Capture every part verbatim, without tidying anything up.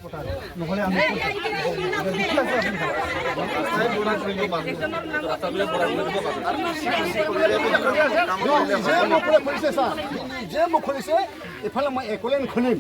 নিজে মোক খুলিছে ছাৰ, নিজে মোক খুলিছে। এইফালে মই একলেন খুলিম,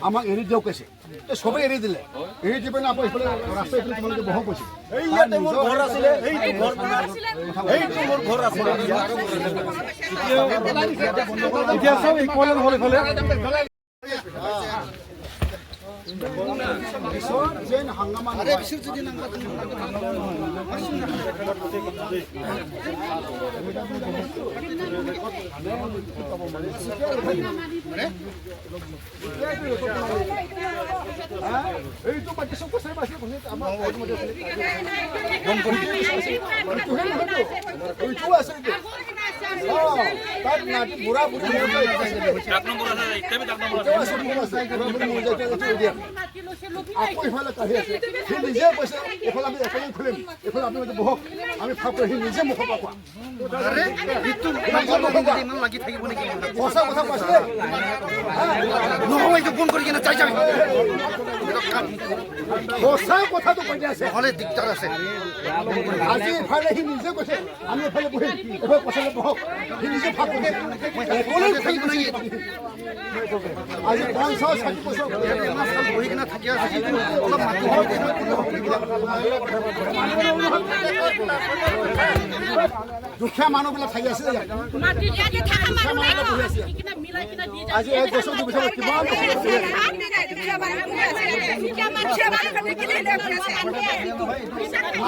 আমাক এৰি দিয়ক কৈছে। এই সবে এৰি দিলে, এৰি দি পেলাই আকৌ এইফালে ৰাস্তা এইফালে তোমালোকে বহক কৈছে। এই ইয়াতে মোৰ ঘৰ আছিলে, এইটো ঘৰ, এইটো মোৰ ঘৰ আছিলে। এতিয়া চাওক, একলেন হ'ল এইফালে। এইটো বাকী চব কৈছে, বাকী কৈছে, আমাৰ এইটো আছে নেকি? অ, তাত নাতি বুঢ়া বুঢ়ী মৰি যায়। এক নম্বৰ আছে, এতিয়া বি এক নম্বৰ আছে। বুঢ়া বুঢ়ী মৰি যায়, এতিয়া এইটো দিয়া। আকৌ ইফালে কাঢ়ি আছে। সি নিজে কৈছে, এইফালে আমি একলেন খুলিম, এইফালে আপোনালোকে বহক, আমি ভাগ কৰিম। সি নিজে মুখৰ পৰা কোৱা। আৰে, এইটো ইমান লাগি থাকিব নেকি? সঁচা কথা কৈছে। নহয়, এইটো বন্ধ কৰি কিনে যাই যাবি। সঁচা কথাটো কৈ দিয়া আছে। নহ'লে দিগদাৰ আছে। আজি ইফালে সি নিজে কৈছে, আমি এইফালে বহিম, এইফালে কৈছে বহক। সি নিজে ভাগ কৰিছে। একলেন খুলিব নেকি? আজি পঞ্চাশ ষাঠি বছৰ ইয়াতে ইমান চাল বহি কিনে থাকি আছে, এইটো অলপ মাটি হয়, এইটো দুখীয়া মানুহবিলাক থাকি আছে যে ইয়াত। মাটিত ইয়াতে থকা মানুহ নাই। বহি আছে। আজি এক বছৰ, দুই বছৰ কিমান বস্তু আছে।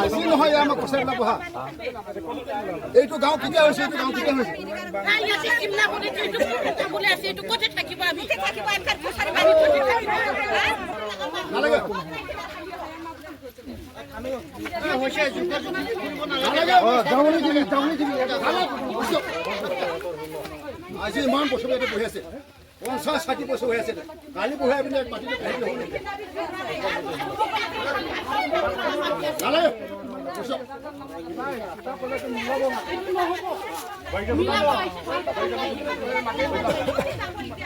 আজি নহয়, আমাৰ কছাৰীবিলাক বহা। এইটো গাঁও কেতিয়া হৈছে? এইটো গাঁও কেতিয়া হৈছে? নাই, ইয়াতে চিমলা বুলি এইটো কথা বোলে আছে, এইটো ক'তে থাকিব আমি? ক'তে থাকিব? আমি ক'তে থাকিব? নালাগে। নালাগে। অ, গাঁৱলৈ দিবি, গাঁৱলৈ দিবি। আজি ইমান বছৰ ইয়াতে বহি আছে। পঞ্চাশ ষাঠি বছৰ হৈ আছে। কালি বহাই পিনে মাটিটো কাঢ়ি লৈ হ'ল। নালাগে।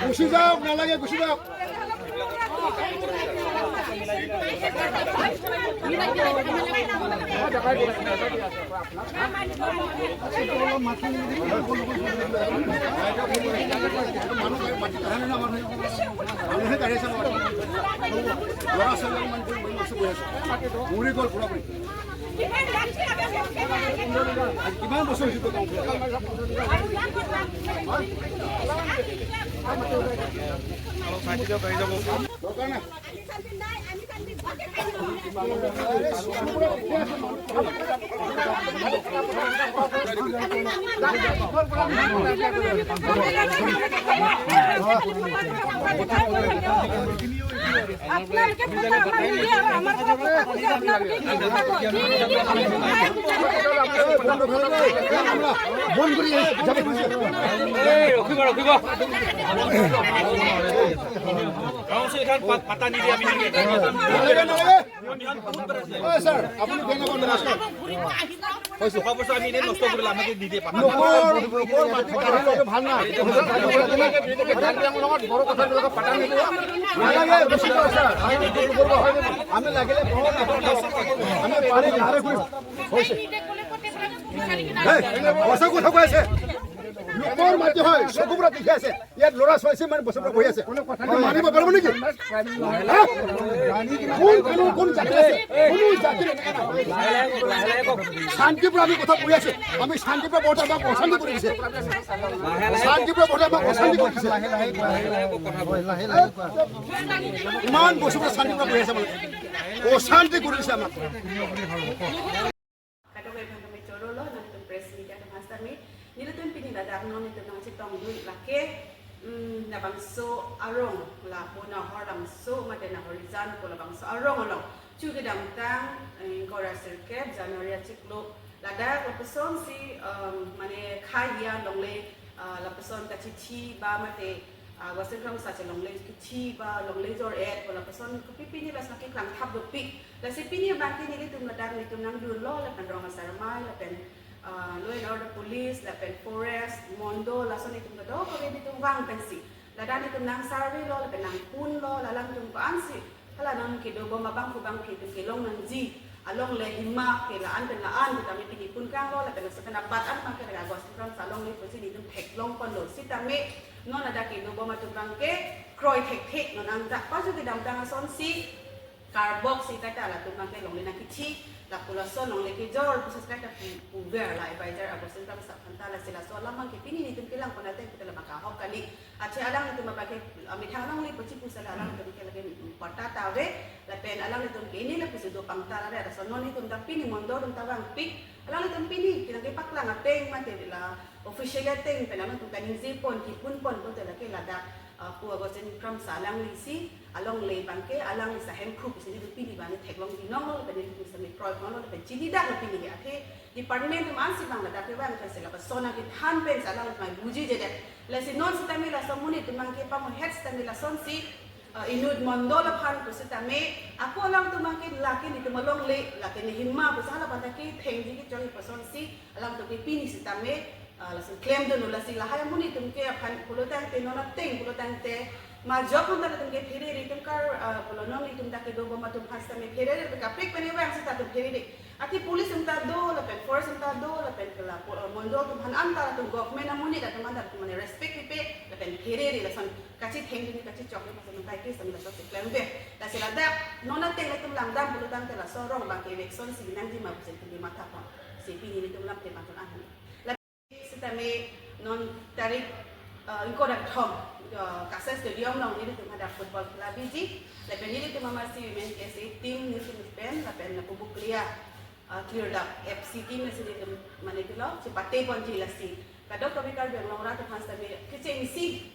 গুচি যাওক, নালাগে, গুচি যাওক। মানুহে গাড়ী আছে, ল'ৰা ছোৱালী ইমান কৰি মাংস বৈ আছে। মৰি গ'ল পুৰা পুৰি। আজি কিমান বছৰ হৈছে তোৰ গাঁও? দৰকাৰ নাই। আপোনালোকে ক'লে আমাৰ মিডিয়া আৰু আমাৰ ঘৰৰ কথা কৈছে, আপোনালোকে কি কি কথা কয়? বন্ধ কৰি যাব। এই, ৰখিব, ৰখিব। গাঁও চুৰ এখান পা-, পাতা নিদিয়ে, আমি নিদিয়ে। নালাগে, নালাগে। অ, ছাৰ, আপুনি বেয়া নাপাব, নমস্কাৰ। অহা বছৰ আমি এনেই নষ্ট কৰিলে আমাকে নিদিয়ে পাতা। লোকৰ, লোকৰ মাটি কাঢ়ি লোৱাটো ভাল নহয়। কাৰ্বি আংলঙত বড়ো কথাবিলাকক পাতা নিদিব। নালাগে, বেছি কয়, ছাৰ। আমি লাগিলে কওঁ, নাপাওঁ। আমি পানী ধাৰে কৰিম। হৈছে। হেই, সঁচা কথা কৈ আছে। লোকৰ মাটি হয়, চকুৰ পৰা দেখি আছে। ইয়াত ল'ৰা ছোৱালী ইমান বছৰ পৰা বহি আছে। মানিব পাৰিব নেকি? হা? কোন মানুহ, কোন জাতি আছে? কোনো জাতিৰ এনেকা নাই। শান্তিৰ পৰা আমি কথা কৈ আছো। আমি শান্তিৰ পৰা বহুতে আমাক অশান্তি কৰি দিছে। শান্তিৰ পৰা বহুতে আমাক অশান্তি কৰি দিছে। ইমান বছৰ পৰা শান্তিৰ পৰা বহি আছে মানে। অশান্তি কৰি দিছে আমাক। Kadokave aphan kami choro lo, nangtum press media atum hasta mi, nelitum pini ladak non nelitum nangchetongdun lake, mm, labangso arong, lapu Nahor Langso, mate Nahorijan pu labangso arong along. Chu kedamtang, eh, ingkoi ra sirkep, January achiklo, ladak lapuson si, em, mane khei ya longle, ah, lapuson kachithi ba mate, ah, Western Kramsa chelongle kithi ba longle jor-et, pu lapuson kopi pini lason keklang thap dopik. Lasi pini abang ke nelitum ladak nelitum nangdunlo, lapen rong asar amei, lapen, ah, law and order police, lapen forest, mondo, lason nelitum kadokave nelitum vang pensi. Ladak nelitum nang survey lo, lapen nang pun lo, la alangtum ko-ansi Hala nangkedobom abang kubang ke itum kelong nangji alongle hima ke la-an pen la-an sitame pini pun kanglo lapen laso pen abat an abang ke la Augustine Kramsa alongle pusi nelitum theklong ponlo sitame non ladak kedobom atum abang ke kroi thekthe, non angjak paju kedamtang asonsi karbok si kaita latum abang ke longle nangkithi, lapu laso longle kejor pusi kaita pu- puver la advisor Augustine Kramsa aphan ta, lasi laso alam abang ke pini nelitum kelang pon ateng kita labang ke ahok kali. Athe alanglitum abang ke, ah, methang alongle pusi pusi la alanglitum ke lake patta ta ave, lapen alanglitum ke ini lapusi dopang ta ave, laso non itum ta pini mondol atum ta vangpik, alanglitum pini kelang kepaklang ateng mate la official ateng pen alanglitum kaningje pon, kipun pon pulote lake ladak, ah, Pu Augustine Kramsa alangli si alongle abang ke alangli si ahemphu pusi nelitum pini abang ke theklongji nonglo, lapen nelitum sitame kroi nonglo, lapen chinidak lo pini ke. Athe department atum ansi abang ladak kevang thasi lapuson akethan pen si alanglitum bujijedet. Lasi non sitame laso amonit atum abang ke pamohet sitame lasonsi, eh, inut mondol aphan pusitame ako alangtum abang ke lake nelitum alongle, lake ne hima pusi hala aphan ta kethengji kechokji apusonsi alangtum ke pini sitame, eh, laso klemdunlo, lasi lahai amonit atum ke aphan pulo tangte non ateng pulo tangte majok atum ta latum ke pherere, itum kar, eh, pulo non itum ta kedobom atum aphan sitame pherere, kaprek pen vang seta atum pherere. Athe police atum ta do, lapen forest atum ta do, lapen ke la po- mondol atum aphan anta latum government amonit atum anta latum mane respect pipe, lapen pherere lason kachithengdun kachechokdun lason kai ke sami lason si klemver. Lasi ladak non ateng latum langdam pulo tangte laso arong abang ke election si nangji ma pusi itum matha pon. Si pini nelitum lamthe abang ke an. Sitame non tarik, eh, ingkoi ra kethom, eh, Kasai Stadium along nelitum hadak football khela biji, lapen nelitum amatsi Women K S A team nelitum pen, lapen lapu Bokolia, eh, Clear Love F C team lasi nelitum mane pilo, chepate ponji lasi. Kadokave Karbi Anglong arat aphan sitame kechengsi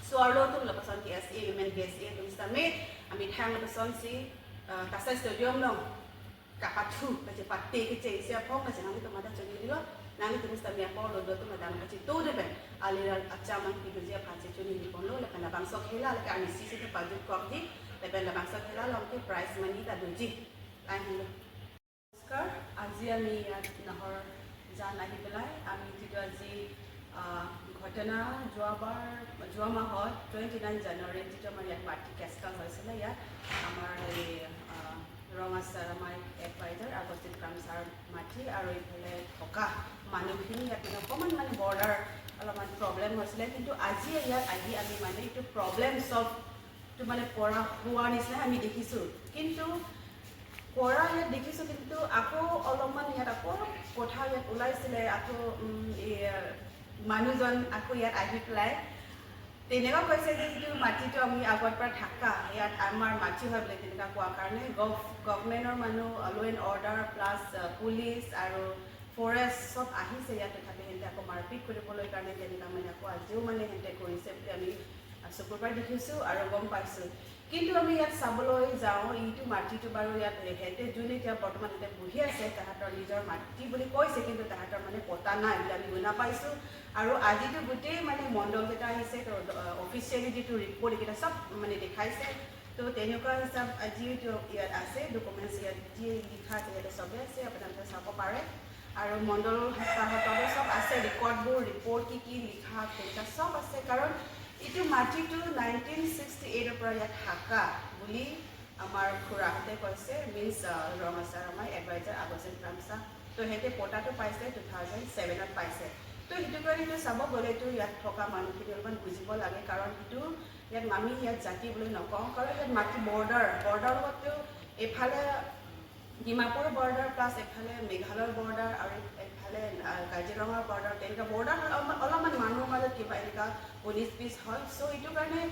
so-arlo atum lapuson K S A, Women K S A atum sitame, amethang lapusonsi, eh, Kasai Stadium along kapathu, kachepate kechengsi aphong, lasi nanglitum hadak chonghedetlo, nanglitum sitame apor lo do atum hadak kachito de pen, alir acham an pidoji aphan si chonghedi ponlo, lapen labangso khela, lake arnisi si pajut kokji, lapen labangso khela along ke prize money ta doji. Lahenlo. নমস্কাৰ, আজি আমি ইয়াত নাহৰ জান আহি পেলাই আমি যিটো আজি, আহ, ঘটনা যোৱাবাৰ, যোৱা মাহত টুৱেণ্টি নাইন জানুৱাৰীত যিটো আমাৰ ইয়াত মাটি কেচকাল হৈছিলে, ইয়াত আমাৰ এই, আহ, ৰঙা ছাৰ, আমাৰ এডভাইজাৰ আগষ্টিন কাম ছাৰ মাটি আৰু এইফালে থকা মানুহখিনি ইয়াত মানে অকণমান মানে বৰ্ডাৰ অলপমান প্ৰব্লেম হৈছিলে, কিন্তু আজি ইয়াত আহি আমি মানে এইটো প্ৰব্লেম ছল্ভ টো মানে পৰা হোৱা নিচিনা আমি দেখিছোঁ, কিন্তু পৰা ইয়াত দেখিছোঁ, কিন্তু আকৌ অলপমান ইয়াত আকৌ কথা ইয়াত ওলাইছিলে, আকৌ, উম, এই, আহ, মানুহজন আকৌ ইয়াত আহি পেলাই তেনেকুৱা কৈছে যে যিটো মাটিটো আমি আগৰ পৰা থাকা, ইয়াত আমাৰ মাটি হয় বুলি তেনেকুৱা কোৱা কাৰণে গভ- গভৰ্ণমেণ্টৰ মানুহ, ল' এণ্ড অৰ্ডাৰ প্লাছ, আহ, পুলিচ আৰু ফৰেষ্ট চব আহিছে ইয়াত, তথাপি সিহঁতে আকৌ মাৰপিট কৰিবলৈ কাৰণে তেনেকুৱা মানে আকৌ আজিও মানে সিহঁতে কৰিছে বুলি আমি চকুৰ পৰা দেখিছোঁ আৰু গম পাইছোঁ। কিন্তু আমি ইয়াত চাবলৈ যাওঁ, এইটো মাটিটো বাৰু ইয়াত সিহঁতে যোন এতিয়া বৰ্তমান ইয়াতে বহি আছে, তাহাঁতৰ নিজৰ মাটি বুলি কৈছে, কিন্তু তাহাঁতৰ মানে পটা নাই বুলি আমি শুনা পাইছোঁ। আৰু আজিতো গোটেই মানে মণ্ডলকেইটা আহিছে, তো, অ, অফিচিয়েলি যিটো ৰিপৰ্ট এইকেইটা চব মানে দেখাইছে। তো তেনেকুৱা হিচাপ যিহেতু ইয়াত আছে, ডকুমেণ্টছ ইয়াত যি লিখা আছে ইয়াতে চবেই আছে, আপোনালোকে চাব পাৰে। আৰু মণ্ডল সত্তাসত্তাবোৰ চব আছে, ৰেকৰ্ডবোৰ, ৰিপৰ্ট কি কি লিখা তেনেকুৱা চব আছে। কাৰণ এইটো মাটিটো নাইনটিন ছিক্সটি এইটৰ পৰা ইয়াত থাকা বুলি আমাৰ খুৰাহঁতে কৈছে, মিনছ, আহ, ৰঙা ছাৰ, আমাৰ এডভাইজাৰ আগষ্টিন কাম ছাৰ। তো সিহঁতে পটাটো পাইছে টু থাউজেণ্ড ছেভেনত পাইছে। তো সেইটো কাৰণে এইটো চাব গ'লেতো ইয়াত থকা মানুহখিনি অলপমান বুজিব লাগে, কাৰণ সেইটো ইয়াত আমি ইয়াত জাতি বুলি নকওঁ, কাৰণ ইয়াত মাটি বৰ্ডাৰ, বৰ্ডাৰ লগতেও এইফালে ডিমাপুৰ বৰ্ডাৰ প্লাছ এইফালে মেঘালয়ৰ বৰ্ডাৰ আৰু এইফালে, আহ, কাজিৰঙাৰ বৰ্ডাৰ, তেনেকুৱা বৰ্ডাৰ অলপমান, অলপমান মানুহৰ মাজত কিবা এনেকুৱা ঊনিছ বিছ হয়। চ' এইটো কাৰণে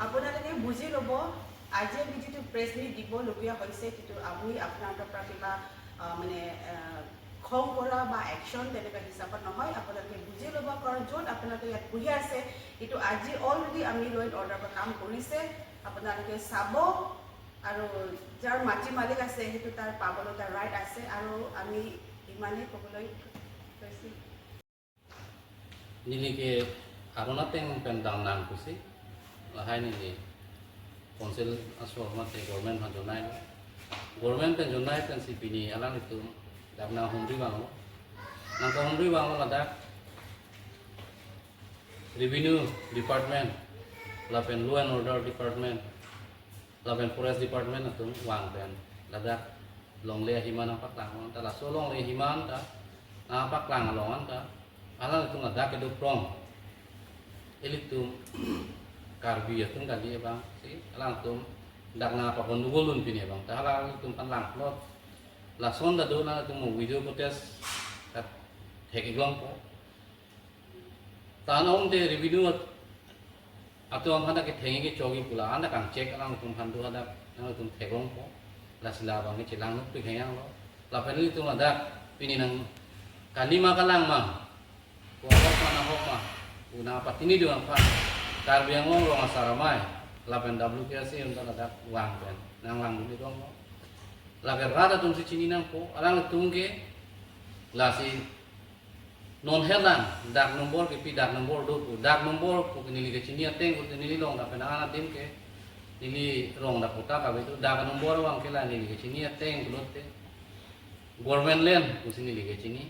আপোনালোকে বুজি ল'ব, আজি আমি যিটো প্ৰেছ মিট দিবলগীয়া হৈছে, সেইটো আমি আপোনালোকৰ পৰা কিবা, আহ, মানে, আহ, খং কৰা বা একশ্যন তেনেকুৱা হিচাপত নহয়। আপোনালোকে বুজি ল'ব, কাৰণ য'ত আপোনালোকে ইয়াত বহি আছে, এইটো আজি অলৰেডি আমি ল' এণ্ড অৰ্ডাৰৰ পৰা কাম কৰিছে, আপোনালোকে চাব। আৰু যাৰ মাটি মালিক আছে, সেইটো তাৰ পাবলৈ তাৰ ৰাইট আছে। আৰু আমি ইমানেই ক'বলৈ লৈছোঁ। Neli ke aron ateng pen damnang pusi, lahai neli council aso mate government aphan chonai. Government pen chonai pensi pini alanglitum damnang humri vanglo. Nangkehumri vanglo ladak Revenue Department lapen Law and Order Department Lapen Forest Department atum vang pen ladak longle ahima nangpaklang anta, laso longle ahima anta nangpaklang along anta alanglitum ladak kedo prong. Ilitum Karbi atum kali abang si alangtum dak nangpagondogol dun pini abang ta alanglitum aphan langplot. Lason ta do nangtum mo video footage kat thek-ik longpo. Tan ong te revenue at-, atum aphan ta ketheng-ik kechok-ik pu la anta kangchek alangtum aphan do hadak nangtum theklongpo. Lasi labang ke chelang nukpik heyang lo. Lapen ilitum ladak pini nang kalima kalang ma, ko ahok ma nahok ma, ko nangpatini do aphan Karbi Anglong Rong Asar Amei lapen W K S A atum ta ladak vang pen nanglang dun-ik longlo. Lake rat atum si chini nangpo, alangtum ke lasi non helang dak nombor kepi, dak nombor do pu, dak nombor pu ke neli kechini ateng pu te neli long lapen an adim ke neli rong dak patta kave do, dak nombor abang ke la neli kechini ateng pulote government land pusi neli kechini,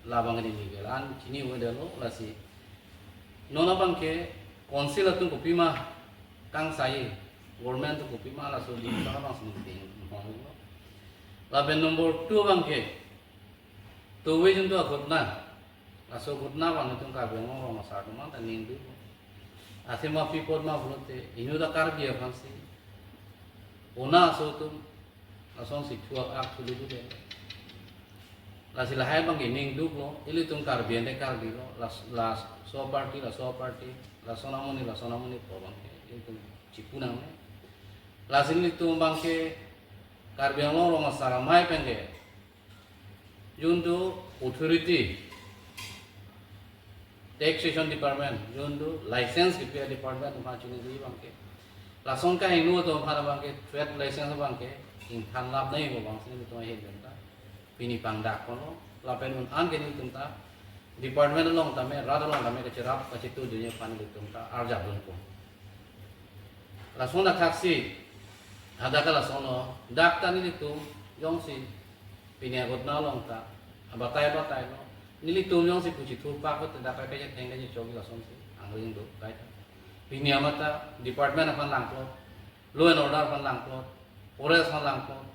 labang ke neli ke la-an chini ave det lo. Lasi non abang ke council atum kopima kangsai, government atum kopima laso di sa abang si neli ke hong lo. Lapen number two abang ke tove juntu aghotna, laso ghotna abang itum Karbi Anglong Rong Asar atum anta ning do. Athema pi apot ma pulote inut a-Karbi aphan si ona aso atum lason si thuak ak thulu do de. Lasi lahai abang ke ning duk lo, ilitum Karbi ante Karbi lo, las, laso party, laso party, lason amonit, lason amonit pu abang ke ilitum chipu nangne. Lasi ilitum abang ke Karbi Anglong Rong Asar Amei pen ke juntu authority, taxation department, juntu license kepi a-department atum aphan chini do abang ke. Lason kahingno atum aphan abang ke trade license abang ke ingthan lap nangji pu abang si nelitum ahin pen ta pini pangdak ponlo. Lapen un an ke nelitum ta department along tame, rat along tame kacherap kachetu dunji aphan nelitum ta arjap dunpo. Lason athak si hadak ke lason lo, dak ta nelitum jongsi pini aghotna along ta abatai batai lo. Nelitum jongsi pu chithurpak te dak kai kachetheng kachechok lason si angring do kaita. Pini amat ta department aphan langplot, law and order aphan langplot, forest aphan langplot.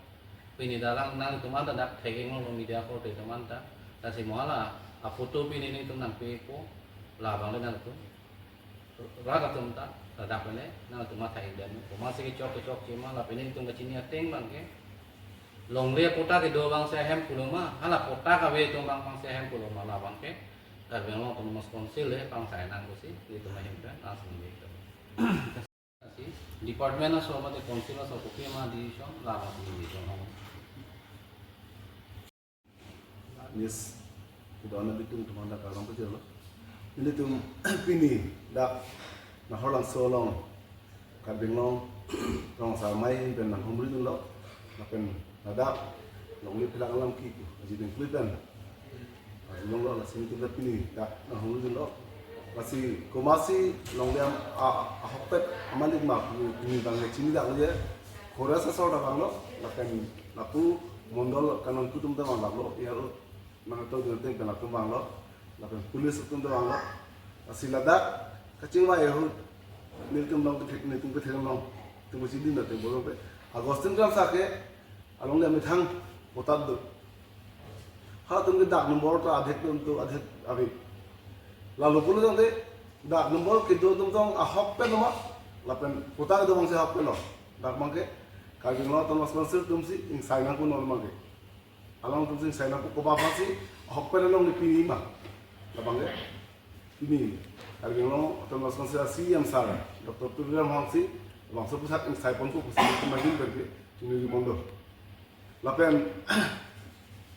Pini dalang nangtum anta dak thek-ik longlo media korte atum anta. Lasi mo hala a-photo pini nelitum nangpepo, labang le nangtum rat atum ta ladak pene nangtum matha-ik dam. Komatsi kechok kechokche ma lapen nelitum kachini ateng abang ke longle patta kedo abang si ahem pulo ma, hala patta kave atum abang abang si ahem pulo ma, labang ke Karbi Anglong Autonomous Council le pangsai nang pusi nelitum ahin pen nangsi ningje. Department aso mate council aso kopima decision, labang si ningje hong. Yes, kedona bitung teman dak kalang pejelo. Nelitum pini dak Nahor Langso along, Karbi Anglong Rong Asar Amei pen nanghumri dunlo. Lapen ladak longle pilak alam ki pu aji dengkui pen aji longlo, lasi nelitum dak pini dak nanghumri dunlo. Lasi komatsi longle am-, a, ahokpet amalik ma pu pini abang chini dak le. Forest asor ta vanglo, lapen lapu mondol kanonpu atum ta vang lap lo, ya lo. Nangtum dun ateng pen latum vanglo, lapen police atum ta vanglo. Lasi ladak kachingvai ahut nelitum long kethek, nelitum kethek long, tum si din ateng bolong pe Augustine Kramsa ke alongle amethang patta do. Halatum ke dak nombor ta adhek atum tu adhek ave. Lalu pulo tangte dak nombor kedo atum tong ahok pen lo ma, lapen patta kedo abang si ahok pen lo. Dak abang ke Karbi Anglong Autonomous Council atum si ingsai nangpo non abang ke. Alangtum si ingsai nangpo, koba aphan si ahok pen along ni pini ma. Labang ke pini Karbi Anglong Autonomous Council a-C E M sir Doctor Tuliram Ronghang si labangso aphuthak ingsai ponpo pusi nelitum ahin pen ke chiningri pon do. Lapen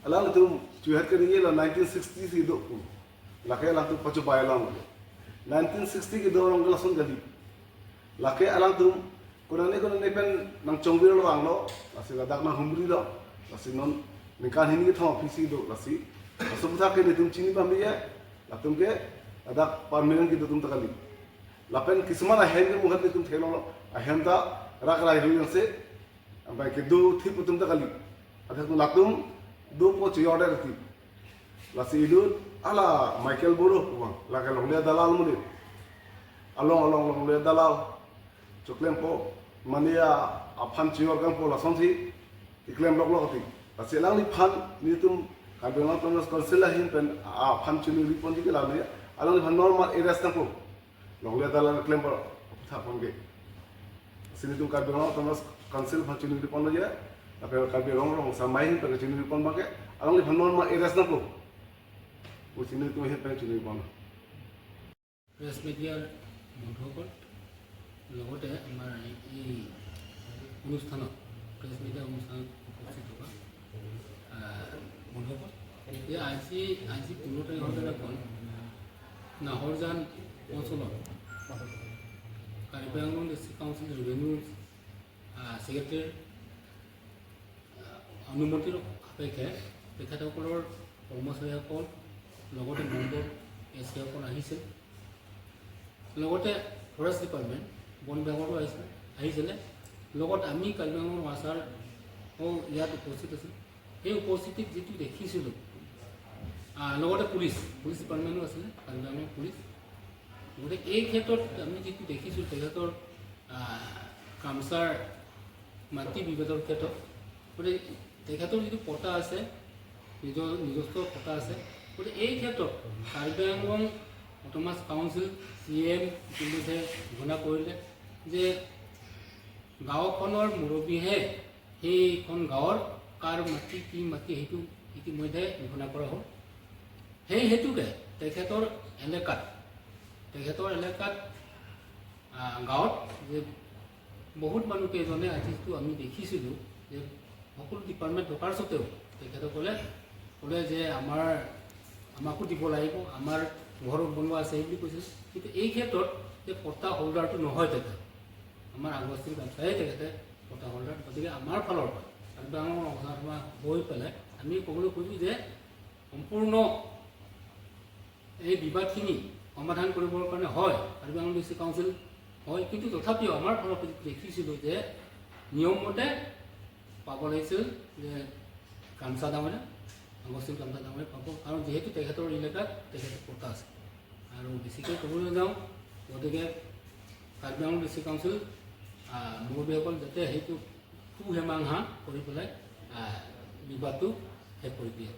alangtum chuhet ke ringe la nineteen sixty si do pu. Lake alangtum pachobai along. Nineteen sixty kedo along ke lason kali. Lake alangtum konane konane pen nangchongvir lo vanglo, lasi ladak nanghumri lo, lasi non ningkan hini kethom aphi si do, lasi laso aphuthak ke nelitum chini pame ye, latum ke ladak permanent kedo atum ta kali. Lapen kisuman ahem ke muhat nelitum theklonglo, ahem ta rak rai ru yang se, ampai kedo thip atum ta kali. Adhek latum dopo che order ti. Lasi inut hala Michael Boro pu abang, lake longle adalal amonit. Along along longle adalal choklempo, mane ya aphan chior kangpo lasonsi keklem loklok ti. Lasi alangliphan nelitum Karbi Anglong Autonomous Council ahin pen aphan chiningri ponji ke lalo ya. Alangliphan normal arrest nangpo. Longle ta la klem por thapon ke. Lasi nelitum Karbi Anglong Autonomous Council aphan chiningri ponlo ya. Lapen Karbi Anglong rong samai ahin pen chiningri pon abang ke, alangliphan normal arrest nangpo. Pusi nelitum ahin pen chiningri ponlo. Press মিডিয়াৰ বন্ধুসকল, লগতে আমাৰ এই অনুষ্ঠানত, press media অনুষ্ঠানত উপস্থিত থকা, আহ, বন্ধুসকল, এই আজি, আজি পোন্ধৰ তাৰিখৰ দিনাখন নাহৰজান অঞ্চলত কাৰ্বি আংলং ডিষ্ট্ৰিক্ট কাউন্সিল ৰেভিনিউ, আহ, ছেক্ৰেটাৰীৰ, আহ, অনুমতিৰ সাপেক্ষে তেখেতসকলৰ কৰ্মচাৰীসকল, লগতে মেম্বাৰ এছ কেসকল আহিছিল। লগতে ফৰেষ্ট ডিপাৰ্টমেণ্ট, বন বিভাগৰো আহিছিল, আহিছিলে। লগত আমি কাৰ্বি আংলং ৱাছাৰ ইয়াত উপস্থিত আছিল। সেই উপস্থিতিত যিটো দেখিছিলোঁ, আহ, লগতে পুলিচ, পুলিচ ডিপাৰ্টমেণ্টো আছিলে, কাৰ্বি আংলং পুলিচ। গতিকে এই ক্ষেত্ৰত আমি যিটো দেখিছোঁ, তেখেতৰ, আহ, কামচাৰ মাটি বিবাদৰ ক্ষেত্ৰত, গতিকে তেখেতৰ যিটো পট্টা আছে, নিজৰ নিজস্ব পট্টা আছে, গতিকে এই ক্ষেত্ৰত Karbi Anglong autonomous council, C M ইতিমধ্যে ঘোষণা কৰিলে যে গাঁওখনৰ মুৰব্বীহে সেইখন গাঁৱৰ কাৰ মাটি, কি মাটি, সেইটো ইতিমধ্যে ঘোষণা কৰা হ'ল। সেই হেতুকে তেখেতৰ এলেকাত, তেখেতৰ এলেকাত, আহ, গাঁৱত যে বহুত মানুহ কেইজনে, আজিতো আমি দেখিছিলোঁ যে সকলো ডিপাৰ্টমেণ্ট থকাৰ স্বত্বেও তেখেতসকলে ক'লে যে আমাৰ, আমাকো দিব লাগিব, আমাৰ ঘৰত বনোৱা আছে বুলি কৈছিল। কিন্তু এই ক্ষেত্ৰত যে পট্টা হোল্ডাৰটো নহয় তেখেত, আমাৰ আগষ্টিন কামচাৰে তেখেতে পট্টা হোল্ডাৰ। গতিকে আমাৰ ফালৰ পৰা, কাৰ্বি আংলং অট'নমাছ হৈ পেলাই আমি ক'বলৈ খোজো যে সম্পূৰ্ণ এই বিবাদখিনি সমাধান কৰিবৰ কাৰণে হয়, কাৰ্বি আংলং ডিষ্ট্ৰিক্ট কাউন্সিল হয়, কিন্তু তথাপিও আমাৰ ফালৰ পৰা দেখিছিলোঁ যে নিয়ম মতে পাব লাগিছিল যে কামচা ডাঙৰীয়া, আগষ্টিন কামচা ডাঙৰীয়া পাব, কাৰণ যিহেতু তেখেতৰ এলেকাত তেখেতৰ পট্টা আছে। আৰু বেছিকৈ ক'বলৈ নাযাওঁ, গতিকে কাৰ্বি আংলং ডিষ্ট্ৰিক্ট কাউন্সিল, আহ, মুৰব্বীসকল যাতে সেইটো সুসীমাংসা কৰি পেলাই, আহ, বিবাদটো শেষ কৰি দিয়ে।